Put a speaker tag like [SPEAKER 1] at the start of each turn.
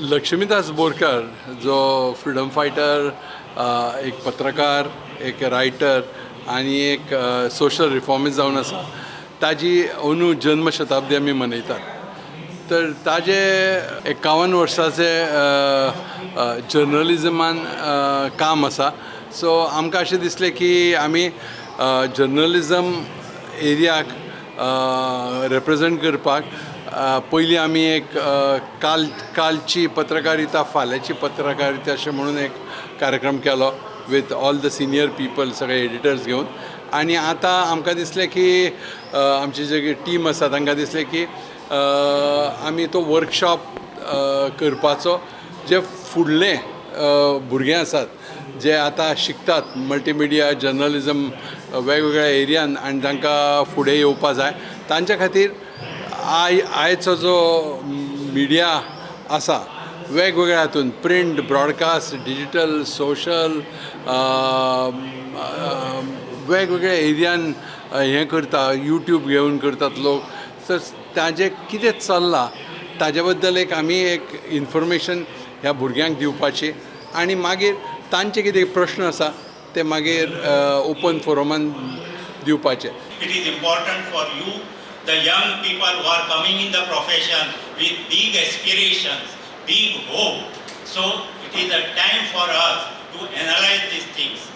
[SPEAKER 1] लक्ष्मीदास बोरकर जो freedom fighter, एक पत्रकार, एक रायटर आनी एक सोशल रिफॉर्मिस्ट जावन आसा, ताजी अंदू जन्म शताब्दी आमी मनयतात. तर ताजे 51 वर्साचे जर्नलिजमान काम आसा. सो आमकां अशें दिसलें की आमी जर्नलिजम एरियाक रिप्रेजेंट करपाक पयलीं आमी एक कालची पत्रकारिता, फाल्यांची पत्रकारिता अशें म्हणून एक कार्यक्रम केलो with all the senior people, सगळे एडिटर्स घेवन. आनी आतां आमकां दिसलें की आमची जे टीम आसा तांकां दिसलें की आमी तो वर्कशॉप करपाचो, जे फुडले भुरगे आसात जे आतां शिकतात मल्टीमिडिया जर्नलिजम वेगवेगळ्या एरियान आनी तांकां फुडें येवपा जाय, तांच्या खातीर आयचो जो मिडिया आसा वेगवेगळ्या हातून, प्रिंट, ब्रॉडकास्ट, डिजिटल, सोशल, वेगवेगळ्या एरियान हें करता, यूट्यूब घेवन करतात लोक, तर ताजें कितें चल्लां ताजे बद्दल एक आमी एक इन्फॉर्मेशन ह्या भुरग्यांक दिवपाची आनी मागीर तांचे कितें प्रश्न आसा ते मागीर ओपन फोरमान दिवपाचे.
[SPEAKER 2] It is important for you, the young people who are coming in the profession with big aspirations, big hope. So it is a time for us to analyze these things.